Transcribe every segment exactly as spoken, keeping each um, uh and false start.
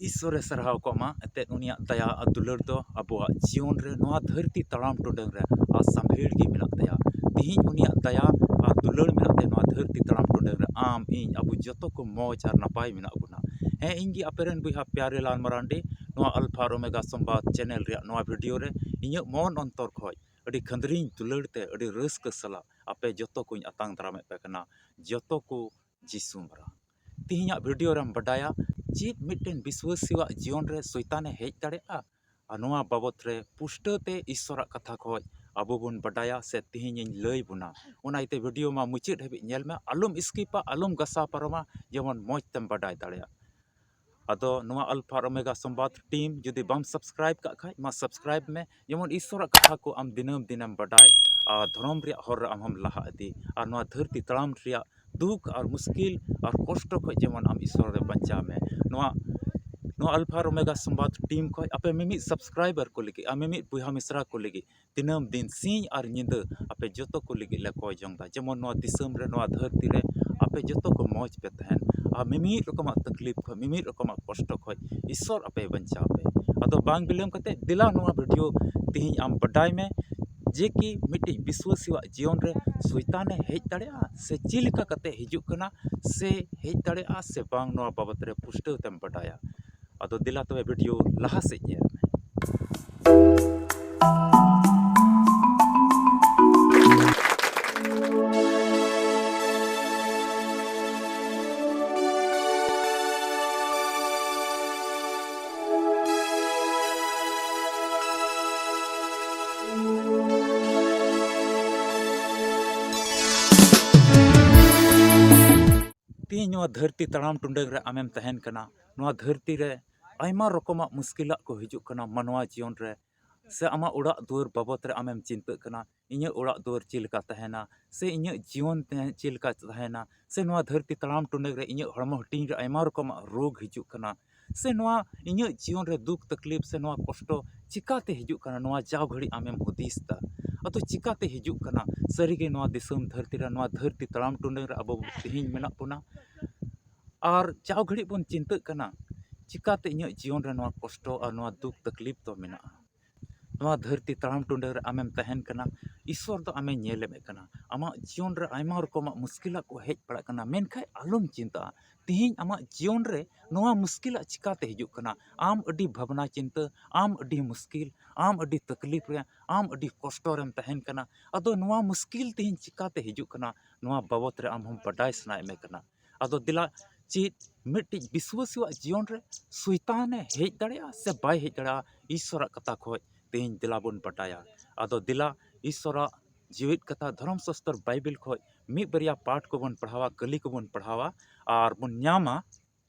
ᱤᱥᱥᱚᱨᱮ ᱥᱟᱨᱦᱟᱣ ᱠᱚᱜ ᱢᱟ, ᱮᱱᱛᱮᱫ ᱩᱱᱤᱭᱟᱜ ᱫᱟᱭᱟ ᱟᱨ ᱫᱩᱞᱟᱹᱲ ᱫᱚ ᱟᱵᱚᱣᱟᱜ ᱡᱤᱭᱚᱱ ᱨᱮ, ᱱᱚᱣᱟ ᱫᱷᱟᱹᱨᱛᱤ ᱛᱟᱲᱟᱢ ᱴᱩᱰᱟᱹᱝ ᱨᱮ ᱟᱨ ᱥᱟᱢᱵᱷᱮᱲ ᱜᱮ ᱢᱮᱱᱟᱜ ᱛᱟᱭᱟ᱾ ᱛᱤᱦᱤᱧ ᱩᱱᱤᱭᱟᱜ ᱫᱟᱭᱟ ᱟᱨ ᱫᱩᱞᱟᱹᱲ ᱢᱮᱱᱟᱜ ᱛᱮ ᱱᱚᱣᱟ ᱫᱷᱟᱹᱨᱛᱤ ᱛᱟᱲᱟᱢ ᱴᱩᱰᱟᱹᱝ ᱨᱮ ᱟᱢ, ᱤᱧ, ᱟᱵᱚ ᱡᱚᱛᱚ ᱠᱚ ᱢᱚᱡᱽ ᱟᱨ ᱱᱟᱯᱟᱭ ᱢᱮᱱᱟᱜ ᱵᱚᱱᱟ᱾ ᱦᱮᱸ, ᱤᱧ ᱜᱮ ᱟᱯᱮ ᱨᱮᱱ ᱵᱚᱭᱦᱟ ᱯᱭᱟᱨᱮ ᱞᱟᱞ ᱢᱟᱨᱟᱱᱰᱤ, ᱱᱚᱣᱟ ᱟᱞᱯᱷᱟ ᱟᱨ ᱳᱢᱮᱜᱟ ᱥᱚᱢᱵᱟᱫ ᱪᱮᱱᱮᱞ ᱨᱮᱭᱟᱜ ᱱᱚᱣᱟ ᱵᱷᱤᱰᱤᱭᱳ ᱨᱮ ᱤᱧᱟᱹᱜ ᱢᱚᱱ ᱚᱱᱛᱚᱨ ᱠᱷᱚᱡ ᱟᱹᱰᱤ ᱠᱷᱟᱹᱫᱽᱨᱤᱧ ᱫᱩᱞᱟᱹᱲ ᱛᱮ ᱟᱹᱰᱤ ᱨᱟᱹᱥᱠᱟᱹ ᱥᱟᱞᱟᱜ ᱟᱯᱮ ᱡᱚᱛᱚ ᱠᱚᱧ ᱟᱛᱟᱝ ᱫᱟᱨᱟᱢᱮᱫ ᱯᱮ ᱠᱟᱱᱟ᱾ ᱡᱚᱛᱚ ᱠᱚ ᱡᱤᱥᱩ ᱢᱟᱨᱟᱝ᱾ ᱛᱤᱦᱤᱧᱟᱜ ᱵᱷᱤᱰᱤᱭᱳ ᱨᱮᱢ ᱵᱟᱰᱟᱭᱟ ᱪᱮᱫ ᱢᱤᱫᱴᱮᱱ ᱵᱤᱥᱣᱟᱹᱥᱤᱣᱟᱜ ᱡᱤᱭᱚᱱ ᱨᱮ ᱥᱚᱭᱛᱟᱱᱮ ᱦᱮᱡ ᱫᱟᱲᱮᱭᱟᱜᱼᱟ, ᱟᱨ ᱱᱚᱣᱟ ᱵᱟᱵᱚᱛ ᱨᱮ ᱯᱩᱥᱴᱟᱹᱣ ᱛᱮ ᱤᱥᱥᱚᱨᱟᱜ ᱠᱟᱛᱷᱟ ᱠᱷᱚᱡ ᱟᱵᱚ ᱵᱚᱱ ᱵᱟᱰᱟᱭᱟ ᱥᱮ ᱛᱤᱦᱤᱧ ᱤᱧ ᱞᱟᱹᱭ ᱵᱚᱱᱟ᱾ ᱚᱱᱟ ᱤᱭᱟᱹᱛᱮ ᱵᱷᱤᱰᱤᱭᱳ ᱢᱟ ᱢᱩᱪᱟᱹᱫ ᱦᱟᱹᱵᱤᱡ ᱧᱮᱞ ᱢᱮ, ᱟᱞᱚᱢ ᱥᱠᱤᱯᱟ, ᱟᱞᱚᱢ ᱜᱟᱥᱟᱣ ᱯᱟᱨᱚᱢᱟ, ᱡᱮᱢᱚᱱ ᱢᱚᱡᱽ ᱛᱮᱢ ᱵᱟᱰᱟᱭ ᱫᱟᱲᱮᱭᱟᱜ᱾ ᱟᱫᱚ ᱱᱚᱣᱟ ᱟᱞᱯᱷᱟ ᱟᱨ ᱳᱢᱮᱜᱟ ᱥᱚᱢᱵᱟᱫ ᱴᱤᱢ ᱡᱩᱫᱤ ᱵᱟᱢ ᱥᱟᱵᱥᱠᱨᱟᱭᱤᱵ ᱠᱟᱜ ᱠᱷᱟᱡ, ᱢᱟ ᱥᱟᱵᱥᱠᱨᱟᱭᱤᱵ ᱢᱮ, ᱡᱮᱢᱚᱱ ᱤᱥᱥᱚᱨᱟᱜ ᱠᱟᱛᱷᱟ ᱠᱚ ᱟᱢ ᱫᱤᱱᱟᱹᱢ ᱫᱤᱱᱮᱢ ᱵᱟᱰᱟᱭ ᱟᱨ ᱫᱷᱚᱨᱚᱢ ᱨᱮᱭᱟᱜ ᱦᱚᱨ ᱨᱮ ᱟᱢ ᱦᱚᱸᱢ ᱞᱟᱦᱟ ᱤᱫᱤ, ᱟᱨ ᱱᱚᱣᱟ ᱫᱷᱟᱹᱨᱛᱤ ᱛᱟᱲᱟᱢ ᱨᱮᱭᱟᱜ ᱫᱩᱠ ᱟᱨ ᱢᱩᱥᱠᱤᱞ ᱟᱨ ᱠᱚᱥᱴᱚ ᱠᱷᱚᱡ ᱡᱮᱢᱚᱱ ᱟᱢ ᱤᱥᱥᱚᱨ ᱨᱮ ᱵᱟᱧᱪᱟᱣ ᱢᱮ᱾ ᱱᱚᱣᱟ, ᱱᱚᱣᱟ ᱟᱞᱯᱷᱟ ᱟᱨ ᱳᱢᱮᱜᱟ ᱥᱚᱢᱵᱟᱫ ᱴᱤᱢ ᱠᱷᱚᱡ ᱟᱯᱮ ᱢᱤᱢᱤᱫ ᱥᱟᱵᱥᱠᱨᱟᱭᱵᱟᱨ ᱠᱚ ᱞᱟᱹᱜᱤᱫ ᱟᱨ ᱢᱤᱢᱤᱫ ᱵᱚᱭᱦᱟ ᱢᱤᱥᱨᱟ ᱠᱚ ᱞᱟᱹᱜᱤᱫ ᱫᱤᱱᱟᱹᱢ ᱫᱤᱱ ᱥᱤᱧ ᱟᱨ ᱧᱤᱫᱟᱹ ᱟᱯᱮ ᱡᱚᱛᱚ ᱠᱚ ᱞᱟᱹᱜᱤᱫ ᱞᱮ ᱠᱚᱭ ᱡᱚᱝ ᱫᱟ, ᱡᱮᱢᱚᱱ ᱱᱚᱣᱟ ᱫᱤᱥᱚᱢ ᱨᱮ, ᱱᱚᱣᱟ ᱫᱷᱟᱹᱨᱛᱤ ᱨᱮ ᱟᱯᱮ ᱡᱚᱛᱚ ᱠᱚ ᱢᱚᱡᱽ ᱯᱮ ᱛᱟᱦᱮᱱ ᱟᱨ ᱢᱤᱢᱤᱫ ᱨᱚᱠᱚᱢᱟᱜ ᱛᱟᱠᱞᱤᱯ ᱠᱷᱚᱡ, ᱢᱤᱢᱤᱫ ᱨᱚᱠᱚᱢᱟᱜ ᱠᱚᱥᱴᱚ ᱠᱷᱚᱡ ᱤᱥᱥᱚᱨ ᱟᱯᱮᱭ ᱵᱟᱧᱪᱟᱣ ᱯᱮ᱾ ᱟᱫᱚ ᱵᱟᱝ ᱵᱤᱞᱚᱢ ᱠᱟᱛᱮ ᱫᱮᱞᱟ ᱱᱚᱣᱟ ᱵᱷᱤᱰᱤᱭᱳ ᱛᱤᱦᱤᱧ ᱟᱢ ᱵᱟᱰᱟᱭ ᱢᱮ ᱡᱮ ᱠᱤ ᱢᱤᱫᱴᱤᱡ ᱵᱤᱥᱣᱟᱹᱥᱤᱣᱟᱜ ᱡᱤᱭᱚᱱ ᱨᱮ ᱥᱚᱭᱛᱟᱱᱮ ᱦᱮᱡ ᱫᱟᱲᱮᱭᱟᱜᱼᱟ ᱥᱮ ᱪᱮᱫ ᱞᱮᱠᱟ ᱠᱟᱛᱮ ᱦᱤᱡᱩᱜ ᱠᱟᱱᱟ ᱥᱮ ᱦᱮᱡ ᱫᱟᱲᱮᱭᱟᱜᱼᱟ ᱥᱮ ᱵᱟᱝ, ᱱᱚᱣᱟ ᱵᱟᱵᱚᱛ ᱨᱮ ᱯᱩᱥᱴᱟᱹᱣ ᱛᱮᱢ ᱵᱟᱰᱟᱭᱟ᱾ ᱟᱫᱚ ᱫᱮᱞᱟ ᱛᱚᱵᱮ ᱵᱷᱤᱰᱤᱭᱳ ᱞᱟᱦᱟ ᱥᱮᱫ ᱧᱮᱞ ᱢᱮ᱾ ᱛᱮᱦᱮᱧ ᱱᱚᱣᱟ ᱫᱷᱟᱹᱨᱛᱤ ᱛᱟᱲᱟᱢ ᱴᱩᱰᱟᱹᱝ ᱨᱮ ᱟᱢᱮᱢ ᱛᱟᱦᱮᱱ ᱠᱟᱱᱟ᱾ ᱱᱚᱣᱟ ᱫᱷᱟᱹᱨᱛᱤ ᱨᱮ ᱟᱭᱢᱟ ᱨᱚᱠᱚᱢᱟᱜ ᱢᱩᱥᱠᱤᱞᱟᱜ ᱠᱚ ᱦᱤᱡᱩᱜ ᱠᱟᱱᱟ ᱢᱟᱱᱣᱟ ᱡᱤᱭᱚᱱ ᱨᱮ, ᱥᱮ ᱟᱢᱟᱜ ᱚᱲᱟᱜ ᱫᱩᱣᱟᱹᱨ ᱵᱟᱵᱚᱛ ᱨᱮ ᱟᱢᱮᱢ ᱪᱤᱱᱛᱟᱹᱜ ᱠᱟᱱᱟ, ᱤᱧᱟᱹᱜ ᱚᱲᱟᱜ ᱫᱩᱣᱟᱹᱨ ᱪᱮᱫ ᱞᱮᱠᱟ ᱛᱟᱦᱮᱱᱟ, ᱥᱮ ᱤᱧᱟᱹᱜ ᱡᱤᱭᱚᱱ ᱛᱮ ᱪᱮᱫ ᱞᱮᱠᱟ ᱛᱟᱦᱮᱱᱟ, ᱥᱮ ᱱᱚᱣᱟ ᱫᱷᱟᱹᱨᱛᱤ ᱛᱟᱲᱟᱢ ᱴᱩᱰᱟᱹᱝ ᱨᱮ ᱤᱧᱟᱹᱜ ᱦᱚᱲᱢᱚ ᱦᱟᱹᱴᱤᱧ ᱨᱮ ᱟᱭᱢᱟ ᱨᱚᱠᱚᱢᱟᱜ ᱨᱳᱜᱽ ᱦᱤᱡᱩᱜ ᱠᱟᱱᱟ, ᱥᱮ ᱱᱚᱣᱟ ᱤᱧᱟᱹᱜ ᱡᱤᱭᱚᱱ ᱨᱮ ᱫᱩᱠ ᱛᱟᱠᱞᱤᱯ ᱥᱮ ᱱᱚᱣᱟ ᱠᱚᱥᱴᱚ ᱪᱤᱠᱟᱛᱮ ᱦᱤᱡᱩᱜ ᱠᱟᱱᱟ, ᱱᱚᱣᱟ ᱡᱟᱣ ᱜᱷᱟᱹᱲᱤᱡ ᱟᱢᱮᱢ ᱦᱩᱫᱤᱥ ᱫᱟ᱾ ᱟᱫᱚ ᱪᱤᱠᱟᱛᱮ ᱦᱤᱡᱩᱜ ᱠᱟᱱᱟ? ᱥᱟᱹᱨᱤᱜᱮ ᱱᱚᱣᱟ ᱫᱤᱥᱚᱢ ᱫᱷᱟᱹᱨᱛᱤ ᱨᱮ, ᱱᱚᱣᱟ ᱫᱷᱟᱹᱨᱛᱤ ᱛᱟᱲᱟᱢ ᱴᱩᱰᱟᱹᱝ ᱨᱮ ᱟᱵᱚ ᱛᱮᱦᱮᱧ ᱢᱮᱱᱟᱜ ᱵᱚᱱᱟ᱾ ᱟᱨ ᱡᱟᱣ ᱜᱷᱟᱹᱲᱤᱡ ᱵᱚᱱ ᱪᱤᱱᱛᱟᱹᱜ ᱠᱟᱱᱟ, ᱪᱤᱠᱟᱛᱮ ᱤᱧᱟᱹᱜ ᱡᱤᱭᱚᱱ ᱨᱮ ᱱᱚᱣᱟ ᱠᱚᱥᱴᱚ ᱟᱨ ᱱᱚᱣᱟ ᱫᱩᱠ ᱛᱟᱠᱞᱤᱯ ᱫᱚ ᱢᱮᱱᱟᱜᱼᱟ? ᱱᱚᱣᱟ ᱫᱷᱟᱹᱨᱛᱤ ᱛᱟᱲᱟᱢ ᱴᱩᱰᱟᱹᱝ ᱨᱮ ᱟᱢᱮᱢ ᱛᱟᱦᱮᱱ ᱠᱟᱱᱟ, ᱤᱥᱥᱚᱨ ᱫᱚ ᱟᱢᱮ ᱧᱮᱞᱮᱢᱮᱫ ᱠᱟᱱᱟ᱾ ᱟᱢᱟᱜ ᱡᱤᱭᱚᱱ ᱨᱮ ᱟᱭᱢᱟ ᱨᱚᱠᱚᱢᱟᱜ ᱢᱩᱥᱠᱤᱞᱟᱜ ᱠᱚ ᱦᱮᱡ ᱯᱟᱲᱟᱜ ᱠᱟᱱᱟ, ᱢᱮᱱᱠᱷᱟᱱ ᱟᱞᱚᱢ ᱪᱤᱱᱛᱟᱹᱜᱼᱟ᱾ ᱛᱤᱦᱤᱧ ᱟᱢᱟᱜ ᱡᱤᱭᱚᱱ ᱨᱮ ᱱᱚᱣᱟ ᱢᱩᱥᱠᱤᱞᱟᱜ ᱪᱤᱠᱟᱛᱮ ᱦᱤᱡᱩᱜ ᱠᱟᱱᱟ? ᱟᱢ ᱟᱹᱰᱤ ᱵᱷᱟᱵᱽᱱᱟ ᱪᱤᱱᱛᱟᱹ, ᱟᱢ ᱟᱹᱰᱤ ᱢᱩᱥᱠᱤᱞ, ᱟᱢ ᱟᱹᱰᱤ ᱛᱟᱠᱞᱤᱯ ᱨᱮ, ᱟᱢ ᱟᱹᱰᱤ ᱠᱚᱥᱴᱚ ᱨᱮᱢ ᱛᱟᱦᱮᱱ ᱠᱟᱱᱟ᱾ ᱟᱫᱚ ᱱᱚᱣᱟ ᱢᱩᱥᱠᱤᱞ ᱛᱤᱦᱤᱧ ᱪᱤᱠᱟᱛᱮ ᱦᱤᱡᱩᱜ ᱠᱟᱱᱟ, ᱱᱚᱣᱟ ᱵᱟᱵᱚᱛ ᱨᱮ ᱟᱢ ᱦᱚᱸ ᱵᱟᱰᱟᱭ ᱥᱟᱱᱟᱭᱮᱫ ᱢᱮ ᱠᱟᱱᱟ᱾ ᱟᱫᱚ ᱫᱮᱞᱟ, ᱪᱮᱫ ᱢᱤᱫᱴᱤᱡ ᱵᱤᱥᱣᱟᱹᱥᱤᱭᱟᱜ ᱡᱤᱭᱚᱱ ᱨᱮ ᱥᱚᱭᱛᱟᱱᱮ ᱦᱮᱡ ᱫᱟᱲᱮᱭᱟᱜᱼᱟ ᱥᱮ ᱵᱟᱭ ᱦᱮᱡ ᱫᱟᱲᱮᱭᱟᱜᱼᱟ? ᱤᱥᱥᱚᱨᱟᱜ ᱠᱟᱛᱷᱟ ᱠᱷᱚᱡ ᱛᱮᱦᱮᱧ ᱫᱮᱞᱟ ᱵᱚᱱ ᱵᱟᱰᱟᱭᱟ᱾ ᱟᱫᱚ ᱫᱮᱞᱟ, ᱤᱥᱥᱚᱨᱟᱜ ᱡᱤᱣᱤᱫ ᱠᱟᱛᱷᱟ ᱫᱷᱚᱨᱚᱢ ᱥᱟᱥᱛᱚᱨ ᱵᱟᱭᱵᱮᱞ ᱠᱷᱚᱡ ᱢᱤᱫ ᱵᱟᱨᱭᱟ ᱯᱟᱴ ᱠᱚᱵᱚᱱ ᱯᱟᱲᱦᱟᱣᱟ, ᱠᱟᱹᱞᱤ ᱠᱚᱵᱚᱱ ᱯᱟᱲᱦᱟᱣᱟ, ᱟᱨ ᱵᱚᱱ ᱧᱟᱢᱟ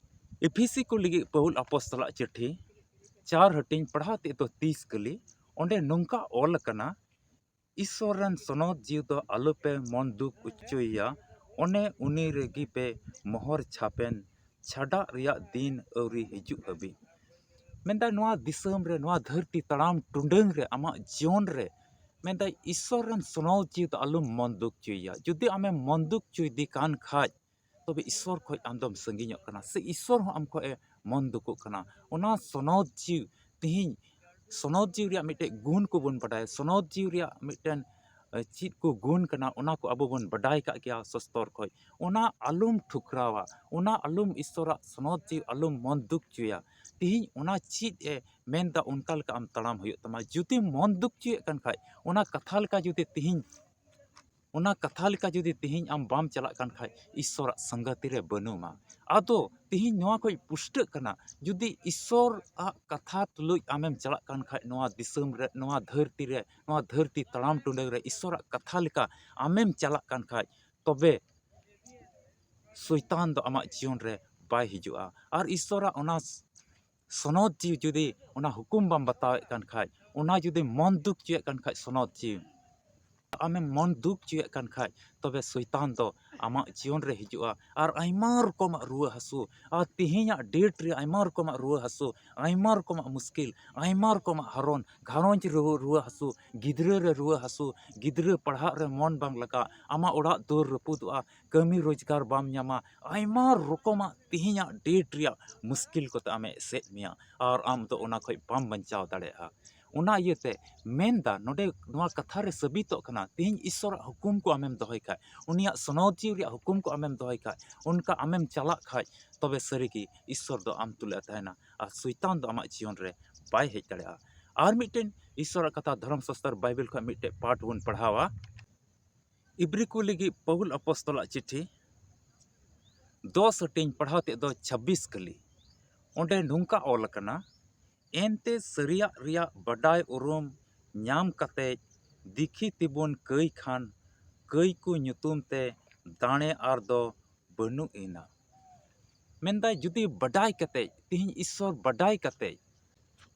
ᱮᱯᱷᱤᱥᱤ ᱠᱚ ᱞᱟᱹᱜᱤᱫ ᱯᱟᱹᱣᱩᱞ ᱟᱯᱚᱥᱛᱚᱞᱟᱜ ᱪᱤᱴᱷᱤ, ᱪᱟᱨ ᱦᱟᱹᱴᱤᱧ, ᱯᱟᱲᱦᱟᱣ ᱛᱮᱫ ᱫᱚ ᱛᱤᱥ ᱠᱟᱹᱞᱤ᱾ ᱚᱸᱰᱮ ᱱᱚᱝᱠᱟ ᱚᱞ ᱟᱠᱟᱱᱟ, "ᱤᱥᱥᱚᱨ ᱨᱮᱱ ᱥᱚᱱᱚᱛ ᱡᱤᱣᱤ ᱫᱚ ᱟᱞᱚᱯᱮ ᱢᱚᱱ ᱫᱩᱠ ᱦᱚᱪᱚᱭᱮᱭᱟ, ᱚᱱᱮ ᱩᱱᱤ ᱨᱮᱜᱮ ᱯᱮ ᱢᱚᱦᱚᱨ ᱪᱷᱟᱯᱮᱱ, ᱪᱷᱟᱰᱟᱜ ᱨᱮᱭᱟᱜ ᱫᱤᱱ ᱟᱹᱣᱨᱤ ᱦᱤᱡᱩᱜ ᱦᱟᱹᱵᱤᱡ᱾" ᱢᱮᱱᱫᱟᱭ, ᱱᱚᱣᱟ ᱫᱤᱥᱚᱢ ᱨᱮ, ᱱᱚᱣᱟ ᱫᱷᱟᱹᱨᱛᱤ ᱛᱟᱲᱟᱢ ᱴᱩᱰᱟᱹᱝ ᱨᱮ, ᱟᱢᱟᱜ ᱡᱤᱭᱚᱱ ᱨᱮ, ᱢᱮᱱᱫᱟᱭ, ᱤᱥᱥᱚᱨ ᱨᱮᱱ ᱥᱚᱱᱚᱛ ᱡᱤᱣᱤ ᱫᱚ ᱟᱞᱚᱢ ᱢᱚᱱ ᱫᱩᱠ ᱦᱚᱪᱚᱭᱮᱭᱟ᱾ ᱡᱩᱫᱤ ᱟᱢᱮᱢ ᱢᱚᱱ ᱫᱩᱠ ᱦᱚᱪᱚᱭᱮᱫᱮ ᱠᱟᱱ ᱠᱷᱟᱡ, ᱛᱚᱵᱮ ᱤᱥᱥᱚᱨ ᱠᱷᱚᱡ ᱟᱢ ᱫᱚᱢ ᱥᱟᱺᱜᱤᱧᱚᱜ ᱠᱟᱱᱟ, ᱥᱮ ᱤᱥᱥᱚᱨ ᱦᱚᱸ ᱟᱢ ᱠᱷᱚᱡ ᱮ ᱢᱚᱱ ᱫᱩᱠᱚᱜ ᱠᱟᱱᱟ᱾ ᱚᱱᱟ ᱥᱚᱱᱚᱛ ᱡᱤᱣᱤ, ᱛᱤᱦᱤᱧ ᱥᱚᱱᱚᱛ ᱡᱤᱣᱤ ᱨᱮᱭᱟᱜ ᱢᱤᱫᱴᱮᱡ ᱜᱩᱱ ᱠᱚᱵᱚᱱ ᱵᱟᱰᱟᱭᱟ, ᱥᱚᱱᱚᱛ ᱡᱤᱣᱤ ᱨᱮᱭᱟᱜ ᱢᱤᱫᱴᱮᱱ, ᱮ, ᱪᱮᱫ ᱠᱚ ᱜᱩᱱ ᱠᱟᱱᱟ, ᱚᱱᱟ ᱠᱚ ᱟᱵᱚ ᱵᱚᱱ ᱵᱟᱰᱟᱭ ᱠᱟᱜ ᱜᱮᱭᱟ ᱥᱚᱥᱛᱚᱨ ᱠᱷᱚᱡ᱾ ᱚᱱᱟ ᱟᱞᱚᱢ ᱴᱷᱩᱠᱨᱟᱣᱟ, ᱚᱱᱟ ᱟᱞᱚᱢ, ᱤᱥᱥᱚᱨᱟᱜ ᱥᱚᱱᱚᱛ ᱡᱤᱣᱤ ᱟᱞᱚᱢ ᱢᱚᱱ ᱫᱩᱠ ᱦᱚᱪᱚᱭᱟ᱾ ᱛᱤᱦᱤᱧ ᱚᱱᱟ ᱪᱮᱫ ᱮ ᱢᱮᱱᱫᱟ, ᱚᱱᱠᱟ ᱞᱮᱠᱟ ᱟᱢ ᱛᱟᱲᱟᱢ ᱦᱩᱭᱩᱜ ᱛᱟᱢᱟ᱾ ᱡᱩᱫᱤ ᱢᱚᱱ ᱫᱩᱠ ᱦᱚᱪᱚᱭᱮᱫ ᱠᱟᱱ ᱠᱷᱟᱡ, ᱚᱱᱟ ᱠᱟᱛᱷᱟ ᱞᱮᱠᱟ ᱡᱩᱫᱤ ᱛᱤᱦᱤᱧ ᱚᱱᱟ ᱠᱟᱛᱷᱟ ᱞᱮᱠᱟ ᱡᱩᱫᱤ ᱛᱤᱦᱤᱧ ᱟᱢ ᱵᱟᱢ ᱪᱟᱞᱟᱜ ᱠᱟᱱ ᱠᱷᱟᱡ, ᱤᱥᱥᱚᱨᱟᱜ ᱥᱟᱸᱜᱟᱛᱤ ᱨᱮ ᱵᱟᱹᱱᱩᱢᱟ᱾ ᱟᱫᱚ ᱛᱤᱦᱤᱧ ᱱᱚᱣᱟ ᱠᱷᱚᱡ ᱯᱩᱥᱴᱟᱹᱜ ᱠᱟᱱᱟ, ᱡᱩᱫᱤ ᱤᱥᱥᱚᱨᱟᱜ ᱠᱟᱛᱷᱟ ᱛᱩᱞᱩᱡ ᱟᱢᱮᱢ ᱪᱟᱞᱟᱜ ᱠᱟᱱ ᱠᱷᱟᱡ, ᱱᱚᱣᱟ ᱫᱤᱥᱚᱢ ᱨᱮ, ᱱᱚᱣᱟ ᱫᱷᱟᱹᱨᱛᱤ ᱨᱮ, ᱱᱚᱣᱟ ᱫᱷᱟᱹᱨᱛᱤ ᱛᱟᱲᱟᱢ ᱴᱩᱰᱟᱹᱝ ᱨᱮ ᱤᱥᱥᱚᱨᱟᱜ ᱠᱟᱛᱷᱟ ᱞᱮᱠᱟ ᱟᱢᱮᱢ ᱪᱟᱞᱟᱜ ᱠᱟᱱ ᱠᱷᱟᱡ, ᱛᱚᱵᱮ ᱥᱚᱭᱛᱟᱱ ᱫᱚ ᱟᱢᱟᱜ ᱡᱤᱭᱚᱱ ᱨᱮ ᱵᱟᱭ ᱦᱤᱡᱩᱜᱼᱟ᱾ ᱟᱨ ᱤᱥᱥᱚᱨᱟᱜ ᱚᱱᱟ ᱥᱚᱱᱚᱛ ᱡᱤᱣᱤ ᱡᱩᱫᱤ ᱚᱱᱟ ᱦᱩᱠᱩᱢ ᱵᱟᱢ ᱵᱟᱛᱟᱣᱮᱫ ᱠᱟᱱ ᱠᱷᱟᱡ, ᱚᱱᱟ ᱡᱩᱫᱤ ᱢᱚᱱ ᱫᱩᱠ ᱦᱚᱪᱚᱭᱮᱫ ᱠᱟᱱ ᱠᱷᱟᱡ ᱥᱚᱱᱚᱛ ᱡᱤᱣᱤ, ᱟᱢᱮᱢ ᱢᱚᱱ ᱫᱩᱠ ᱦᱚᱪᱚᱭᱮᱫ ᱠᱟᱱ ᱠᱷᱟᱡ, ᱛᱚᱵᱮ ᱥᱚᱭᱛᱟᱱ ᱫᱚ ᱟᱢᱟᱜ ᱡᱤᱭᱚᱱ ᱨᱮ ᱦᱤᱡᱩᱜᱼᱟ᱾ ᱟᱨ ᱟᱭᱢᱟ ᱨᱚᱠᱚᱢᱟᱜ ᱨᱩᱣᱟᱹ ᱦᱟᱹᱥᱩ, ᱟᱨ ᱛᱮᱦᱮᱧᱟᱜ date ᱨᱮ ᱟᱭᱢᱟ ᱨᱚᱠᱚᱢᱟᱜ ᱨᱩᱣᱟᱹ ᱦᱟᱹᱥᱩ, ᱟᱭᱢᱟ ᱨᱚᱠᱚᱢᱟᱜ ᱢᱩᱥᱠᱤᱞ, ᱟᱭᱢᱟ ᱨᱚᱠᱚᱢᱟᱜ ᱦᱟᱨᱚᱱ, ᱜᱷᱟᱨᱚᱸᱡᱽ ᱨᱩᱣᱟᱹ, ᱨᱩᱣᱟᱹ ᱦᱟᱹᱥᱩ, ᱜᱤᱫᱽᱨᱟᱹ ᱨᱮ ᱨᱩᱣᱟᱹ ᱦᱟᱹᱥᱩ, ᱜᱤᱫᱽᱨᱟᱹ ᱯᱟᱲᱦᱟᱜ ᱨᱮ ᱢᱚᱱ ᱵᱟᱝ ᱞᱟᱜᱟᱜ, ᱟᱢᱟᱜ ᱚᱲᱟᱜ ᱫᱩᱣᱟᱹᱨ ᱨᱟᱹᱯᱩᱫᱚᱜᱼᱟ, ᱠᱟᱹᱢᱤ ᱨᱳᱡᱽᱜᱟᱨ ᱵᱟᱢ ᱧᱟᱢᱟ, ᱟᱭᱢᱟ ᱨᱚᱠᱚᱢᱟᱜ ᱛᱮᱦᱮᱧᱟᱜ date ᱨᱮᱭᱟᱜ ᱢᱩᱥᱠᱤᱞ ᱠᱚᱛᱮ ᱟᱢᱮ ᱮᱥᱮᱫ ᱢᱮᱭᱟ, ᱟᱨ ᱟᱢ ᱫᱚ ᱚᱱᱟ ᱠᱷᱚᱱ ᱵᱟᱢ ᱵᱟᱧᱪᱟᱣ ᱫᱟᱲᱮᱭᱟᱜᱼᱟ᱾ ᱚᱱᱟ ᱤᱭᱟᱹᱛᱮ ᱢᱮᱱᱫᱟ, ᱱᱚᱰᱮ ᱱᱚᱣᱟ ᱠᱟᱛᱷᱟ ᱨᱮ ᱥᱟᱹᱵᱤᱛᱚᱜ ᱠᱟᱱᱟ, ᱛᱮᱦᱮᱧ ᱤᱥᱥᱚᱨᱟᱜ ᱦᱩᱠᱩᱢ ᱠᱚ ᱟᱢᱮᱢ ᱫᱚᱦᱚᱭ ᱠᱷᱟᱡ, ᱩᱱᱤᱭᱟᱜ ᱥᱚᱱᱚᱛ ᱡᱤᱣᱤ ᱨᱮᱭᱟᱜ ᱦᱩᱠᱩᱢ ᱠᱚ ᱟᱢᱮᱢ ᱫᱚᱦᱚᱭ ᱠᱷᱟᱡ, ᱚᱱᱠᱟ ᱟᱢᱮᱢ ᱪᱟᱞᱟᱜ ᱠᱷᱟᱡ, ᱛᱚᱵᱮ ᱥᱟᱹᱨᱤᱜᱮ ᱤᱥᱥᱚᱨ ᱫᱚ ᱟᱢ ᱛᱩᱞᱩᱡ ᱮ ᱛᱟᱦᱮᱱᱟ, ᱟᱨ ᱥᱚᱭᱛᱟᱱ ᱫᱚ ᱟᱢᱟᱜ ᱡᱤᱭᱚᱱ ᱨᱮ ᱵᱟᱭ ᱦᱮᱡ ᱫᱟᱲᱮᱭᱟᱜᱼᱟ᱾ ᱟᱨ ᱢᱤᱫᱴᱮᱱ ᱤᱥᱥᱚᱨᱟᱜ ᱠᱟᱛᱷᱟ ᱫᱷᱚᱨᱚᱢ ᱥᱟᱥᱛᱚᱨ ᱵᱟᱭᱵᱮᱞ ᱠᱷᱚᱱ ᱢᱤᱫᱴᱮᱡ ᱯᱟᱴ ᱵᱚᱱ ᱯᱟᱲᱦᱟᱣᱟ᱾ ᱤᱵᱨᱤ ᱠᱚ ᱞᱟᱹᱜᱤᱫ ᱯᱟᱹᱣᱩᱞ ᱟᱯᱚᱥᱛᱚᱞᱟᱜ ᱪᱤᱴᱷᱤ, ᱫᱚᱥ ᱦᱟᱹᱴᱤᱧ, ᱯᱟᱲᱦᱟᱣ ᱛᱮᱫ ᱫᱚ ᱪᱷᱟᱵᱵᱤᱥ ᱠᱟᱹᱞᱤ᱾ ᱚᱸᱰᱮ ᱱᱚᱝᱠᱟ ᱚᱞ ᱟᱠᱟᱱᱟ, ᱮᱱᱛᱮ ᱥᱟᱹᱨᱤᱭᱟᱜ ᱨᱮᱭᱟᱜ ᱵᱟᱰᱟᱭ ᱩᱨᱩᱢ ᱧᱟᱢ ᱠᱟᱛᱮ ᱫᱤᱠᱷᱤ ᱛᱮᱵᱚᱱ ᱠᱟᱹᱭ ᱠᱷᱟᱱ, ᱠᱟᱹᱭ ᱠᱚ ᱧᱩᱛᱩᱢ ᱛᱮ ᱫᱟᱲᱮ ᱟᱨ ᱫᱚ ᱵᱟᱹᱱᱩᱜ ᱮᱱᱟ᱾ ᱢᱮᱱᱫᱟᱭ, ᱡᱩᱫᱤ ᱵᱟᱰᱟᱭ ᱠᱟᱛᱮ, ᱛᱤᱦᱤᱧ ᱤᱥᱥᱚᱨ ᱵᱟᱰᱟᱭ ᱠᱟᱛᱮ,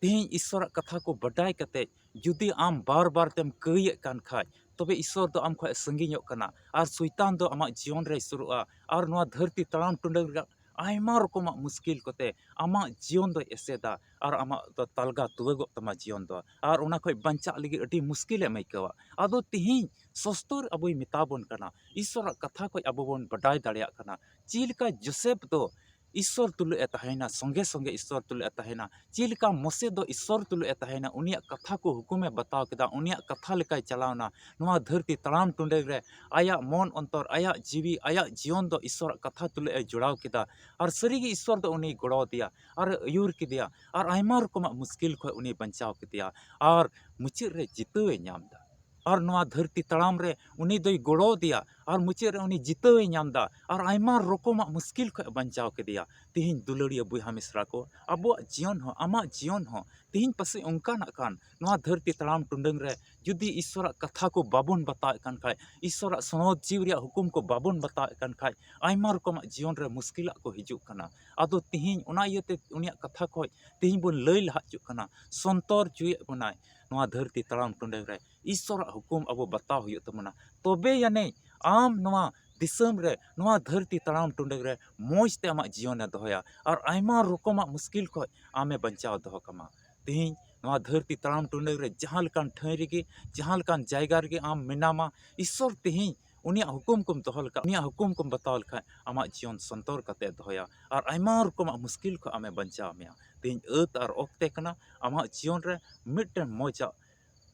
ᱛᱤᱦᱤᱧ ᱤᱥᱥᱚᱨᱟᱜ ᱠᱟᱛᱷᱟ ᱠᱚ ᱵᱟᱰᱟᱭ ᱠᱟᱛᱮ, ᱡᱩᱫᱤ ᱟᱢ ᱵᱟᱨ ᱵᱟᱨ ᱛᱮᱢ ᱠᱟᱹᱭᱮᱫ ᱠᱟᱱ ᱠᱷᱟᱡ, ᱛᱚᱵᱮ ᱤᱥᱥᱚᱨ ᱫᱚ ᱟᱢ ᱠᱷᱚᱱ ᱮ ᱥᱟᱺᱜᱤᱧᱚᱜ ᱠᱟᱱᱟ, ᱟᱨ ᱥᱚᱭᱛᱟᱱ ᱫᱚ ᱟᱢᱟᱜ ᱡᱤᱭᱚᱱ ᱨᱮᱭ ᱥᱩᱨᱩᱜᱼᱟ, ᱟᱨ ᱱᱚᱣᱟ ᱫᱷᱟᱹᱨᱛᱤ ᱛᱟᱲᱟᱢ ᱴᱩᱰᱟᱹᱝ ᱨᱮᱭᱟᱜ ᱟᱭᱢᱟ ᱨᱚᱠᱚᱢᱟᱜ ᱢᱩᱥᱠᱤᱞ ᱠᱚᱛᱮ ᱟᱢᱟᱜ ᱡᱤᱭᱚᱱ ᱫᱚᱭ ᱮᱥᱮᱫᱟ, ᱟᱨ ᱟᱢᱟᱜ ᱫᱚ ᱛᱟᱞᱜᱟ ᱛᱩᱣᱟᱹᱜᱚᱜ ᱛᱟᱢᱟ ᱡᱤᱭᱚᱱ ᱫᱚ, ᱟᱨ ᱚᱱᱟ ᱠᱷᱚᱱ ᱵᱟᱧᱪᱟᱜ ᱞᱟᱹᱜᱤᱫ ᱟᱹᱰᱤ ᱢᱩᱥᱠᱤᱞᱮᱢ ᱟᱹᱭᱠᱟᱹᱣᱟ᱾ ᱟᱫᱚ ᱛᱤᱦᱤᱧ ᱥᱚᱥᱛᱚᱨ ᱟᱵᱚᱭ ᱢᱮᱛᱟ ᱵᱚᱱ ᱠᱟᱱᱟ, ᱤᱥᱥᱚᱨᱟᱜ ᱠᱟᱛᱷᱟ ᱠᱷᱚᱱ ᱟᱵᱚ ᱵᱚᱱ ᱵᱟᱰᱟᱭ ᱫᱟᱲᱮᱭᱟᱜ ᱠᱟᱱᱟ ᱪᱮᱫ ᱞᱮᱠᱟ ᱡᱳᱥᱮᱯ ᱫᱚ ᱤᱥᱥᱚᱨ ᱛᱩᱞᱩᱡ ᱮ ᱛᱟᱦᱮᱸᱭᱮᱱᱟ, ᱥᱚᱸᱜᱮ ᱥᱚᱸᱜᱮ ᱤᱥᱥᱚᱨ ᱛᱩᱞᱩᱡ ᱮ ᱛᱟᱦᱮᱸᱭᱮᱱᱟ᱾ ᱪᱮᱫ ᱞᱮᱠᱟ ᱢᱚᱥᱮ ᱫᱚ ᱤᱥᱥᱚᱨ ᱛᱩᱞᱩᱡ ᱮ ᱛᱟᱦᱮᱸᱭᱮᱱᱟ, ᱩᱱᱤᱭᱟᱜ ᱠᱟᱛᱷᱟ ᱠᱚ ᱦᱩᱠᱩᱢᱮ ᱵᱟᱛᱟᱣ ᱠᱮᱫᱟ, ᱩᱱᱤᱭᱟᱜ ᱠᱟᱛᱷᱟ ᱞᱮᱠᱟᱭ ᱪᱟᱞᱟᱣᱱᱟ᱾ ᱱᱚᱣᱟ ᱫᱷᱟᱹᱨᱛᱤ ᱛᱟᱲᱟᱢ ᱴᱩᱰᱟᱹᱝ ᱨᱮ ᱟᱭᱟᱜ ᱢᱚᱱ ᱚᱱᱛᱚᱨ, ᱟᱭᱟᱜ ᱡᱤᱣᱤ, ᱟᱭᱟᱜ ᱡᱤᱭᱚᱱ ᱫᱚ ᱤᱥᱥᱚᱨᱟᱜ ᱠᱟᱛᱷᱟ ᱛᱩᱞᱩᱡ ᱮ ᱡᱚᱲᱟᱣ ᱠᱮᱫᱟ᱾ ᱟᱨ ᱥᱟᱹᱨᱤᱜᱮ ᱤᱥᱥᱚᱨ ᱫᱚ ᱩᱱᱤᱭ ᱜᱚᱲᱚ ᱟᱫᱮᱭᱟ ᱟᱨ ᱟᱹᱭᱩᱨ ᱠᱮᱫᱮᱭᱟ, ᱟᱨ ᱟᱭᱢᱟ ᱨᱚᱠᱚᱢᱟᱜ ᱢᱩᱥᱠᱤᱞ ᱠᱷᱚᱱ ᱩᱱᱤ ᱵᱟᱧᱪᱟᱣ ᱠᱮᱫᱮᱭᱟ᱾ ᱟᱨ ᱢᱩᱪᱟᱹᱫ ᱨᱮ ᱡᱤᱛᱟᱹᱣ ᱮ ᱧᱟᱢ ᱮᱫᱟ᱾ ᱟᱨ ᱱᱚᱣᱟ ᱫᱷᱟᱹᱨᱛᱤ ᱛᱟᱲᱟᱢ ᱨᱮ ᱩᱱᱤ ᱫᱚᱭ ᱜᱚᱲᱚ ᱟᱫᱮᱭᱟ, ᱟᱨ ᱢᱩᱪᱟᱹᱫ ᱨᱮ ᱩᱱᱤ ᱡᱤᱛᱟᱹᱣ ᱮ ᱧᱟᱢ ᱮᱫᱟ, ᱟᱨ ᱟᱭᱢᱟ ᱨᱚᱠᱚᱢᱟᱜ ᱢᱩᱥᱠᱤᱞ ᱠᱷᱚᱱ ᱵᱟᱧᱪᱟᱣ ᱠᱮᱫᱮᱭᱟ᱾ ᱛᱤᱦᱤᱧ ᱫᱩᱞᱟᱹᱲᱤᱭᱟᱹ ᱵᱚᱭᱦᱟ ᱢᱤᱥᱨᱟ ᱠᱚ, ᱟᱵᱚᱣᱟᱜ ᱡᱤᱭᱚᱱ ᱦᱚᱸ, ᱟᱢᱟᱜ ᱡᱤᱭᱚᱱ ᱦᱚᱸ ᱛᱤᱦᱤᱧ ᱯᱟᱥᱮᱡ ᱚᱱᱠᱟᱱᱟᱜ ᱠᱟᱱ, ᱱᱚᱣᱟ ᱫᱷᱟᱹᱨᱛᱤ ᱛᱟᱲᱟᱢ ᱴᱩᱰᱟᱹᱝ ᱨᱮ ᱡᱩᱫᱤ ᱤᱥᱥᱚᱨᱟᱜ ᱠᱟᱛᱷᱟ ᱠᱚ ᱵᱟᱵᱚᱱ ᱵᱟᱛᱟᱣᱮᱫ ᱠᱟᱱ ᱠᱷᱟᱡ, ᱤᱥᱥᱚᱨᱟᱜ ᱥᱚᱱᱚᱛ ᱡᱤᱣᱤ ᱨᱮᱭᱟᱜ ᱦᱩᱠᱩᱢ ᱠᱚ ᱵᱟᱵᱚᱱ ᱵᱟᱛᱟᱣᱮᱫ ᱠᱟᱱ ᱠᱷᱟᱡ, ᱟᱭᱢᱟ ᱨᱚᱠᱚᱢᱟᱜ ᱡᱤᱭᱚᱱ ᱨᱮ ᱢᱩᱥᱠᱤᱞᱟᱜ ᱠᱚ ᱦᱤᱡᱩᱜ ᱠᱟᱱᱟ᱾ ᱟᱫᱚ ᱛᱤᱦᱤᱧ ᱚᱱᱟ ᱤᱭᱟᱹᱛᱮ ᱩᱱᱤᱭᱟᱜ ᱠᱟᱛᱷᱟ ᱠᱷᱚᱡ ᱛᱤᱦᱤᱧ ᱵᱚᱱ ᱞᱟᱹᱭ ᱞᱟᱦᱟ ᱦᱚᱪᱚᱜ ᱠᱟᱱᱟ, ᱥᱚᱱᱛᱚᱨ ᱦᱚᱪᱚᱭᱮᱫ ᱵᱚᱱᱟᱭ᱾ ᱱᱚᱣᱟ ᱫᱷᱟᱹᱨᱛᱤ ᱛᱟᱲᱟᱢ ᱴᱩᱰᱟᱹᱝ ᱨᱮ ᱤᱥᱥᱚᱨᱟᱜ ᱦᱩᱠᱩᱢ ᱟᱵᱚ ᱵᱟᱛᱟᱣ ᱦᱩᱭᱩᱜ ᱛᱟᱵᱚᱱᱟ, ᱛᱚᱵᱮ ᱟᱹᱱᱤᱡ ᱟᱢ ᱱᱚᱣᱟ ᱫᱤᱥᱚᱢ ᱨᱮ, ᱱᱚᱣᱟ ᱫᱷᱟᱹᱨᱛᱤ ᱛᱟᱲᱟᱢ ᱴᱩᱰᱟᱹᱜ ᱨᱮ ᱢᱚᱡᱽ ᱛᱮ ᱟᱢᱟᱜ ᱡᱤᱭᱚᱱᱮ ᱫᱚᱦᱚᱭᱟ ᱟᱨ ᱟᱭᱢᱟ ᱨᱚᱠᱚᱢᱟᱜ ᱢᱩᱥᱠᱤᱞ ᱠᱷᱚᱱ ᱟᱢᱮ ᱵᱟᱧᱪᱟᱣ ᱫᱚᱦᱚ ᱠᱟᱢᱟ᱾ ᱛᱮᱦᱮᱧ ᱱᱚᱣᱟ ᱫᱷᱟᱹᱨᱛᱤ ᱛᱟᱲᱟᱢ ᱴᱩᱰᱟᱹᱜ ᱨᱮ ᱡᱟᱦᱟᱸ ᱞᱮᱠᱟᱱ ᱴᱷᱟᱹᱭ ᱨᱮᱜᱮ, ᱡᱟᱦᱟᱸ ᱞᱮᱠᱟᱱ ᱡᱟᱭᱜᱟ ᱨᱮᱜᱮ ᱟᱢ ᱢᱮᱱᱟᱢᱟ, ᱤᱥᱥᱚᱨ ᱛᱮᱦᱮᱧ ᱩᱱᱤᱭᱟᱜ ᱦᱩᱠᱩᱢ ᱠᱚᱢ ᱫᱚᱦᱚ ᱞᱮᱠᱷᱟᱱ, ᱩᱱᱤᱭᱟᱜ ᱦᱩᱠᱩᱢ ᱠᱚᱢ ᱵᱟᱛᱟᱣ ᱞᱮᱠᱷᱟᱱ, ᱟᱢᱟᱜ ᱡᱤᱭᱚᱱ ᱥᱚᱱᱛᱚᱨ ᱠᱟᱛᱮ ᱫᱚᱦᱚᱭᱟ ᱟᱨ ᱟᱭᱢᱟ ᱨᱚᱠᱚᱢᱟᱜ ᱢᱩᱥᱠᱤᱞ ᱠᱷᱚᱱ ᱟᱢᱮ ᱵᱟᱧᱪᱟᱣ ᱢᱮᱭᱟ᱾ ᱛᱮᱦᱮᱧ ᱟᱹᱛ ᱟᱨ ᱚᱠᱛᱮ ᱠᱟᱱᱟ, ᱟᱢᱟᱜ ᱡᱤᱭᱚᱱ ᱨᱮ ᱢᱤᱫᱴᱮᱱ ᱢᱚᱡᱟᱜ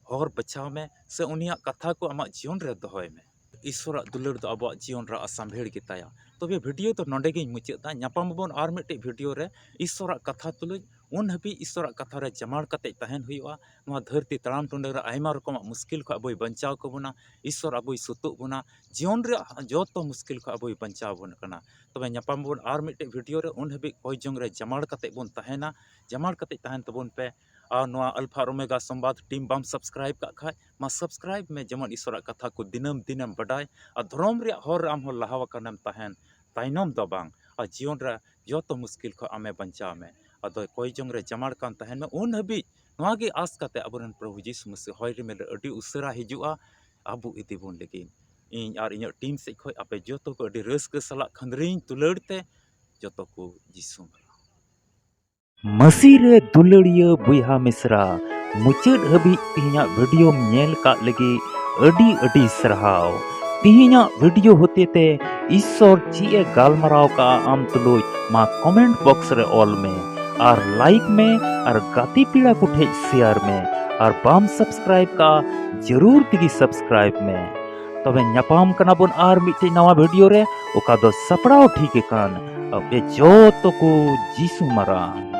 ᱦᱚᱨ ᱵᱟᱪᱷᱟᱣ ᱢᱮ, ᱥᱮ ᱩᱱᱤᱭᱟᱜ ᱠᱟᱛᱷᱟ ᱠᱚ ᱟᱢᱟᱜ ᱡᱤᱭᱚᱱ ᱨᱮ ᱫᱚᱦᱚᱭ ᱢᱮ᱾ ᱤᱥᱥᱚᱨᱟᱜ ᱫᱩᱞᱟᱹᱲ ᱫᱚ ᱟᱵᱚᱣᱟᱜ ᱡᱤᱭᱚᱱ ᱨᱮ ᱟᱥᱟᱢᱵᱷᱮᱲ ᱜᱮᱛᱟᱭᱟ᱾ ᱛᱚᱵᱮ ᱵᱷᱤᱰᱤᱭᱳ ᱫᱚ ᱱᱚᱰᱮ ᱜᱤᱧ ᱢᱩᱪᱟᱹᱫ ᱫᱟ᱾ ᱧᱟᱯᱟᱢ ᱟᱵᱚᱱ ᱟᱨ ᱢᱤᱫᱴᱮᱡ ᱵᱷᱤᱰᱤᱭᱳ ᱨᱮ ᱤᱥᱥᱚᱨᱟᱜ ᱠᱟᱛᱷᱟ ᱛᱩᱞᱩᱡ᱾ ᱩᱱ ᱦᱟᱹᱵᱤᱡ ᱤᱥᱥᱚᱨᱟᱜ ᱠᱟᱛᱷᱟ ᱨᱮ ᱡᱟᱢᱟᱲ ᱠᱟᱛᱮ ᱛᱟᱦᱮᱱ ᱦᱩᱭᱩᱜᱼᱟ᱾ ᱱᱚᱣᱟ ᱫᱷᱟᱹᱨᱛᱤ ᱛᱟᱲᱟᱢ ᱴᱩᱰᱟᱹᱜ ᱨᱮ ᱟᱭᱢᱟ ᱨᱚᱠᱚᱢᱟᱜ ᱢᱩᱥᱠᱤᱞ ᱠᱷᱚᱱ ᱟᱵᱚᱭ ᱵᱟᱧᱪᱟᱣ ᱠᱟᱵᱚᱱᱟ᱾ ᱤᱥᱥᱚᱨ ᱟᱵᱚᱭ ᱥᱩᱛᱩᱜ ᱵᱚᱱᱟ᱾ ᱡᱤᱭᱚᱱ ᱨᱮᱭᱟᱜ ᱡᱚᱛᱚ ᱢᱩᱥᱠᱤᱞ ᱠᱷᱚᱱ ᱟᱵᱚᱭ ᱵᱟᱧᱪᱟᱣ ᱵᱚᱱ ᱠᱟᱱᱟ᱾ ᱛᱚᱵᱮ ᱧᱟᱯᱟᱢ ᱟᱵᱚᱱ ᱟᱨ ᱢᱤᱫᱴᱮᱡ ᱵᱷᱤᱰᱤᱭᱳ ᱨᱮ᱾ ᱩᱱ ᱦᱟᱹᱵᱤᱡ ᱠᱚᱭ ᱡᱚᱝ ᱨᱮ ᱡᱟᱢᱟᱲ ᱠᱟᱛᱮ ᱵᱚᱱ ᱛᱟᱦᱮᱱᱟ᱾ ᱡᱟᱢᱟᱲ ᱠᱟᱛᱮ ᱛᱟᱦᱮᱱ ᱛᱟᱵᱚᱱ ᱯᱮ᱾ ᱟᱨ ᱱᱚᱣᱟ ᱟᱞᱯᱷᱟ ᱟᱨ ᱳᱢᱮᱜᱟ ᱥᱚᱢᱵᱟᱫ ᱴᱤᱢ ᱵᱟᱢ ᱥᱟᱵᱥᱠᱨᱟᱭᱤᱵ ᱠᱟᱜ ᱠᱷᱟᱡ, ᱢᱟ ᱥᱟᱵᱥᱠᱨᱟᱭᱤᱵ ᱢᱮ, ᱡᱮᱢᱚᱱ ᱤᱥᱥᱚᱨᱟᱜ ᱠᱟᱛᱷᱟ ᱠᱚ ᱫᱤᱱᱟᱹᱢ ᱫᱤᱱᱮᱢ ᱵᱟᱰᱟᱭ ᱟᱨ ᱫᱷᱚᱨᱚᱢ ᱨᱮᱭᱟᱜ ᱦᱚᱨ ᱨᱮ ᱟᱢ ᱦᱚᱸ ᱞᱟᱦᱟ ᱟᱠᱟᱱᱮᱢ ᱛᱟᱦᱮᱱ, ᱛᱟᱭᱱᱚᱢ ᱫᱚ ᱵᱟᱝ᱾ ᱟᱨ ᱡᱤᱭᱚᱱ ᱨᱮ ᱡᱚᱛᱚ ᱢᱩᱥᱠᱤᱞ ᱠᱷᱚᱱ ᱟᱢᱮ ᱵᱟᱧᱪᱟᱣ ᱢᱮ᱾ ᱟᱫᱚ ᱠᱚᱭ ᱡᱚᱝ ᱨᱮ ᱡᱟᱢᱟᱲ ᱠᱟᱱ ᱛᱟᱦᱮᱱ ᱢᱮ᱾ ᱩᱱ ᱦᱟᱹᱵᱤᱡ ᱱᱚᱣᱟ ᱜᱮ ᱟᱸᱥ ᱠᱟᱛᱮ ᱟᱵᱚᱨᱮᱱ ᱯᱨᱚᱵᱷᱩ ᱡᱤᱥᱩ ᱢᱟᱹᱥᱤ ᱦᱚᱭ ᱨᱤᱢᱤᱞ ᱨᱮ ᱟᱹᱰᱤ ᱩᱥᱟᱹᱨᱟ ᱦᱤᱡᱩᱜᱼᱟ, ᱟᱵᱚ ᱤᱫᱤ ᱵᱚᱱ ᱞᱟᱹᱜᱤᱫ᱾ ᱤᱧ ᱟᱨ ᱤᱧᱟᱹᱜ ᱴᱤᱢ ᱥᱮᱫ ᱠᱷᱚᱱ ᱟᱯᱮ ᱡᱚᱛᱚ ᱠᱚ ᱟᱹᱰᱤ ᱨᱟᱹᱥᱠᱟᱹ ᱥᱟᱞᱟᱜ ᱠᱷᱟᱹᱱᱫᱽᱨᱤᱧ ᱫᱩᱞᱟᱹᱲ ᱛᱮ ᱡᱚᱛᱚ ᱠᱚ ᱡᱤᱥᱩ ᱢᱟᱨᱟᱝ᱾ ᱢᱟᱹᱥᱤ ᱨᱮ ᱫᱩᱞᱟᱹᱲᱤᱭᱟᱹ ᱵᱚᱭᱦᱟ ᱢᱤᱥᱨᱟ, ᱢᱩᱪᱟᱹᱫ ᱦᱟᱹᱵᱤᱡ ᱛᱮᱦᱮᱧᱟᱜ ᱵᱷᱤᱰᱤᱭᱳᱢ ᱧᱮᱞ ᱠᱟᱜ ᱞᱟᱹᱜᱤᱫ ᱟᱹᱰᱤ ᱟᱹᱰᱤ ᱥᱟᱨᱦᱟᱣ᱾ ᱛᱮᱦᱮᱧᱟᱜ ᱵᱷᱤᱰᱤᱭᱳ ᱦᱚᱛᱮᱛᱮ ᱤᱥᱥᱚᱨ ᱪᱮᱫ ᱮ ᱜᱟᱞᱢᱟᱨᱟᱣ ᱠᱟᱜᱼᱟ ᱟᱢ ᱛᱩᱞᱩᱡ, ᱢᱟ ᱠᱚᱢᱮᱱᱴ ᱵᱚᱠᱥ ᱨᱮ ᱚᱞ ᱢᱮ ᱟᱨ ᱞᱟᱭᱤᱠ ᱢᱮ ᱟᱨ ᱜᱟᱛᱮ ᱯᱮᱲᱟ ᱠᱚ ᱴᱷᱮᱡ ᱥᱮᱭᱟᱨ ᱢᱮ᱾ ᱟᱨ ᱵᱟᱢ ᱥᱟᱵᱥᱠᱨᱟᱭᱤᱵ ᱠᱟᱜᱼᱟ, ᱡᱟᱹᱨᱩᱲ ᱛᱮᱜᱮ ᱥᱟᱵᱥᱠᱨᱟᱭᱤᱵ ᱢᱮ᱾ ᱛᱚᱵᱮ ᱧᱟᱯᱟᱢ ᱠᱟᱱᱟ ᱵᱚᱱ ᱟᱨ ᱢᱤᱫᱴᱮᱡ ᱱᱟᱣᱟ ᱵᱷᱤᱰᱤᱭᱳ ᱨᱮ, ᱚᱠᱟ ᱫᱚ ᱥᱟᱯᱲᱟᱣ ᱴᱷᱤᱠ ᱟᱠᱟᱱ ᱟᱯᱮ ᱡᱚᱛᱚ ᱠᱚ ᱡᱤᱥᱩ ᱢᱟᱨᱟᱝ᱾